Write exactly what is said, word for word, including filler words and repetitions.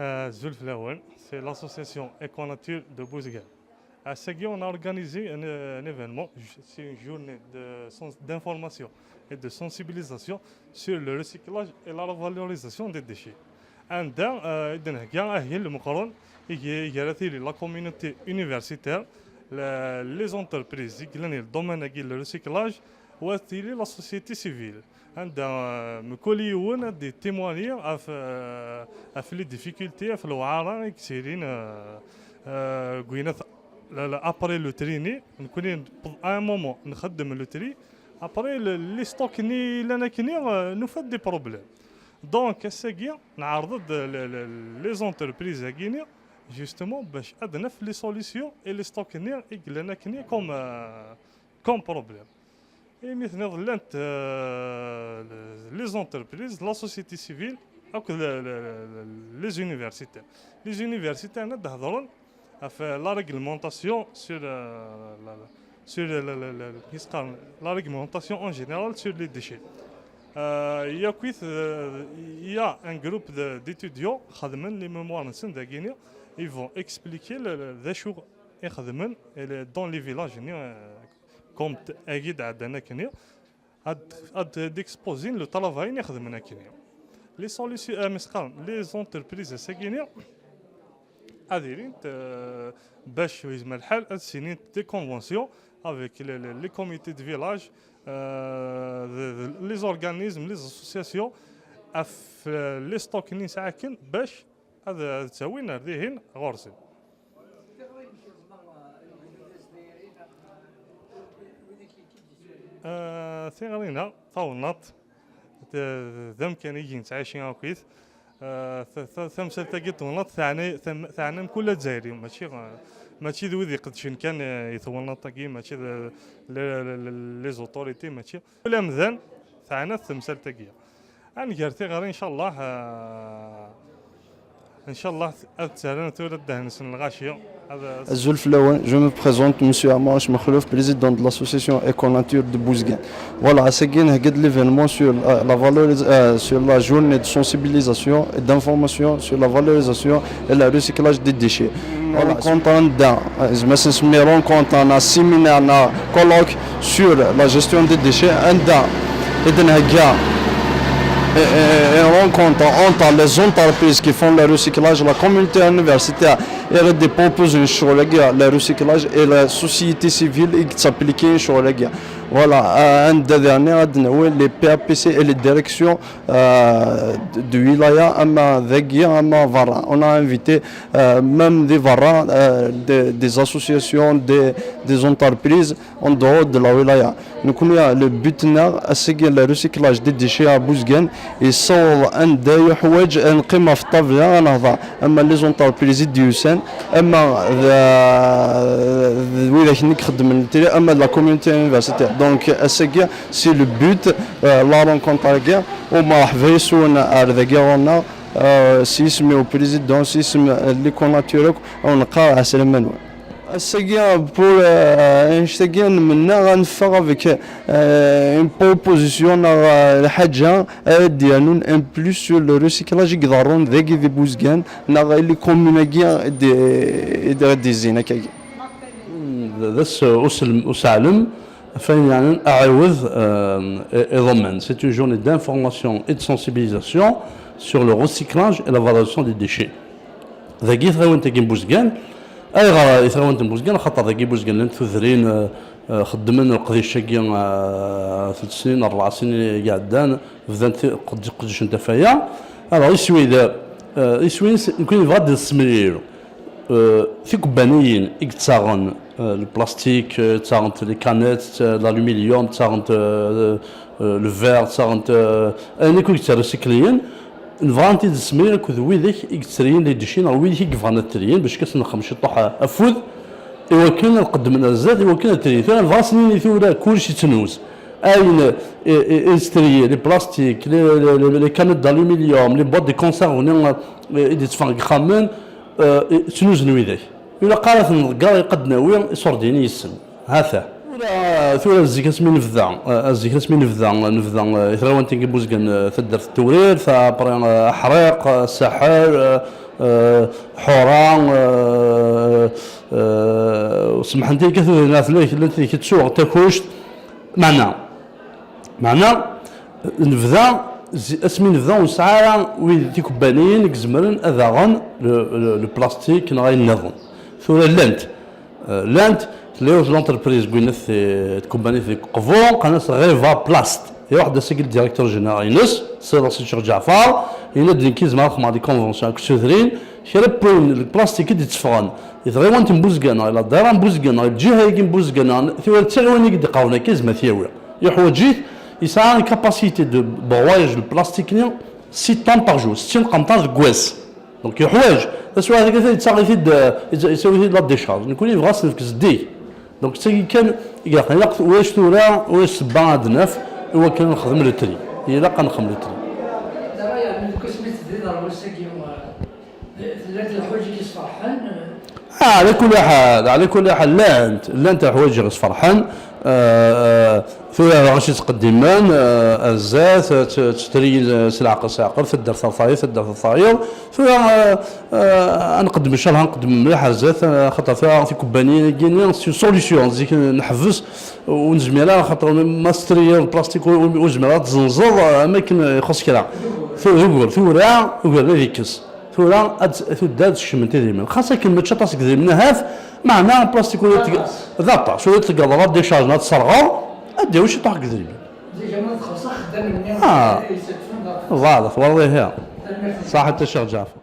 Euh, Zulf Lawen, c'est l'association Econature de Bouzguel. À Segui, on a organisé un, un événement, c'est une journée de sens- d'information et de sensibilisation sur le recyclage et la revalorisation des déchets. Anda euh, i d-nhegga ahil lmeqrun i gar-, gar-, la communauté universitaire, la- les entreprises i yellan le domaine-agi le recyclage, wa tili la société civile. Anda euh, mkul yiwen ad d-témoigner ɣef, euh, ɣef les difficultés, ɣef lewɛara i yettilin euh, euh, deg winat, la- la- après le tri-nni, nekkni à un moment nxeddem le tri, après le- les stocks-nni yellan akkenni euh, nufa-d des problèmes. Donc ass-agi nɛerḍ-d le- le- les entreprises-agi-nni justement bac ad naf les solutions et les stocks-nni i yellan akkenni comme, euh, comme problème. Imi tenniḍ llant euh, les entreprises, la société civile akked le- le- le- les universitaires. Les universitaires ad d-hedren ɣef la réglementation sur, euh, la, sur le- le- le- le- qu'est-ce qu'on- la réglementation en général sur les déchets. Euh, il y a, euh, il y a un groupe de- d'étudiants xedmen les mémoires-nsen dagini, ils vont expliquer le- le- d acu i xedmen et le- dans les villages-nni, euh, comme t- agi d-ɛeddan akkenni, ad, ad d-exposin le travail-nni i xedmen akkenni. Les solutions, euh, mi s-qqaren, les entreprises ass-agi-nni ad ilint euh, bac yezmer lḥal ad sinint des conventions avec les, les- les comités de village, euh, de- de- les organismes, les associations, af euh, les stocks-nni nesɛa akken bac ad ad ttawin ar dihin ɣur-sen. Euh, tiɣri-nneɣ tawennaḍt d- d amkan i nettɛici akkit. Euh, ta- ta- tamsalt-agi n twennaḍt teɛna- tam- teɛna mkul azzayri, mačči euh, mačči d wid iqeddcen kan euh, i twennaḍt-agi, mačči d le- le- le- les autorités, mačči kul amdan teɛna-t temsalt-agi. Ad nger tiɣri ncallah. Ncallah ad ttarran tura ddehn-nsen lɣaci. Ad- Azul fell-awen, je me présente, monsieur Amaoch Makhlouf, président de l'association Econature de Bouzguène. Voilà, ass-agi nhegga-d l'événement sur la, la valoris- euh, sur la journée de sensibilisation et d'information sur la valorisation et le recyclage des déchets. Voilà, rencontre anda, euh, zma s-nsemmi rencontre, un séminaire, un colloque sur la gestion des déchets, anda i d-nhegga une rencontre entre les entreprises qui font le recyclage, la communauté universitaire i d-iproposent ccɣel-agi, le recyclage, et la société civile i yettapplikin ccɣel-agi. Voilà, euh, anda dernier ad nawi les P A P C et les directions euh, de, de wilaya, ama dagi ama berra. On a invité euh, même des berra, euh, des, des associations, des, des entreprises en dehors de la wilaya. Donc, on a le but, c'est le recyclage des déchets à Bouzguène. Et ça, on a un قيمة في الطابلة, on a أما les entreprises i d-yusan, أما ويدك نكخدم التري, أما la communauté universitaire. Donc, c'est le but, euh, la rencontre, ومرحبا يسون على ذاك غورنا. Euh, s yisem-iw président, s yisem n l'Econature akk, ad wen-neqqar ɛeslama-nwen. Ass-agi, pour euh, annect-agi, nmenna ad neffeɣ avec euh, une proposition neɣ euh, lḥaǧa ara d-yernun un plus sur le recyclage i iḍerrun dagi di Bouzguène neɣ i les communes-agi i d-, i d-, i d-izzin akkagi. D ass uslem- useɛlem. Ɣef wayen yeɛnan aɛiwed euh, iḍummen, c'est une journée d'information et de sensibilisation sur le recyclage et la valorisation des déchets. Dagi i tɣiwant-agi n Buzgan. Ayɣer i tɣiwant n Buzgan? Axaṭer dagi Buzgan llant tudrin euh, euh, xeddmen leqdic-agi euh, tlata snin, rebɛa snin i iɛeddan, bdant qed- qeddcent ɣef waya. Alors iswi d euh, iswi-ines, nekkni nebɣa ad d-nessemlil euh, tikebbaniyin i yettaɣen euh, lplastik, euh, ttaɣent les canettes, euh, l'aluminium, ttaɣent euh, euh, le verre, ttaɣent euh, ayen akk i yettarrecycliyen. Nebɣa ad tent-id-nessemlil akked widak i yettrien les déchets neɣ widak i yebɣan ad ttrien, bac ad sen-nexdem ciṭuḥ afud, i wakken ad qeddmen ar zdat, i wakken ad ttrien. Tura nebɣa ad sen-nini tura kullec yettnuz. Ayen i- i- i yettrien, les plastiques, les, les, les, les canettes d'aluminium, les boîtes de conserve-nni euh, i d-yetteffɣen deg yixxamen, euh, ttnuzen widak. Ilaq ara ten-nḍegger, ilaq ad d-nawi iṣurdiyen yes-sen. Ha-t-a. Tura, tura zik asmi nebda, eh, zik asmi nebda, nebda, eh, i tɣiwantin n Buzgan, eh, taddart n Tewrirt, après, eh, Aḥriq, eh, Saḥel, eh, eh, Ḥura, eh, eh, semḥent-iyi kan tudrin, llant, llant deg ttuɣ, Takuct, meɛna, meɛna, nebda, zi-, asmi nebda ur nesɛi ara wid tikubbaniyin i izemren ad aɣen le, le, le plastik neɣ ayen nniḍen. Tura llant, eh, llant, tella yiwet l'entreprise n winna, eh, tkubbani di Qbu, qqaren-as Reva Plast. Iruḥ-d ass-agi le directeur général-ines, Saïd Ssidi Ǧeɛfar, yenna-d nekk zemreɣ ad xedmeɣ des conventions akked tudrin, kra n wayen, le plastik i d-itteffɣen, i tɣiwant n Buzgan, i la daïra n Buzgan, i lǧiha-agi n Buzgan, tura d tiɣiwanin i d-iqerben akka, yezmer ad t-yawi. Yuḥwaǧ-it, yesɛa une capacité de broyage le plastik-nni six tonnes par jour, settin qenṭar deg wass. Donc yuḥwaǧ, taswiɛt-agi yettaɣ-it-id, eh, yettawi-t-id la décharge. Nekkni yebɣa ad s-nefk zeddig. Donc d tagi kan i ilaq, ilaq, ulac tura, ulac ssebba ad naf i wakken ad nexdem le tri. Ilaq ad nexdem le tri. Dara yeɛni deg wasmi tebdiḍ ar wass-agi, eh, tellant leḥwayeǧ i k-yesferḥen, eh? Ah, ɛla kulli ḥal, ɛla kulli ḥal, llant, llant leḥwayeǧ i ɣ-yesferḥen, eh, eh, tura ɣas yettqeddimen, eh, ar zdat, eh, tt-, ttefriyin, eh, s leɛqel, s leɛqel, taddart ar tayeḍ, taddart ar tayeḍ. Tura, eh, eh, ad nqeddem, inchallah, ad nqeddem mliḥ ar zdat, eh, xaṭer tura tikubbaniyin-agi-nni, c'est une solution, zik neḥbes, ur nezmir ara, xaṭer ma testriyeḍ plastik ur, ur, ur zmireḍ ad tzenzeḍ, eh, am akken ixuṣ kra. Tu-, d ugur, tura, ugur ad ikkes. Tura ad, tuddar ad skecment idrimen. Xas akken mačči aṭas n yidrimen ahat, meɛna plastik ur d aṭas, ur d-tgaḍeḍ ad d-ichargen, ad tesserɣeḍ, ad d-yawi ciṭuḥ n yidrimen. Déjà ma txelṣ axeddam-nni, ah, yettadfen d aṭas. Voilà, twalaḍ ihi. Tanemmirt. Ṣaḥit a Ccix Ǧeɛfer.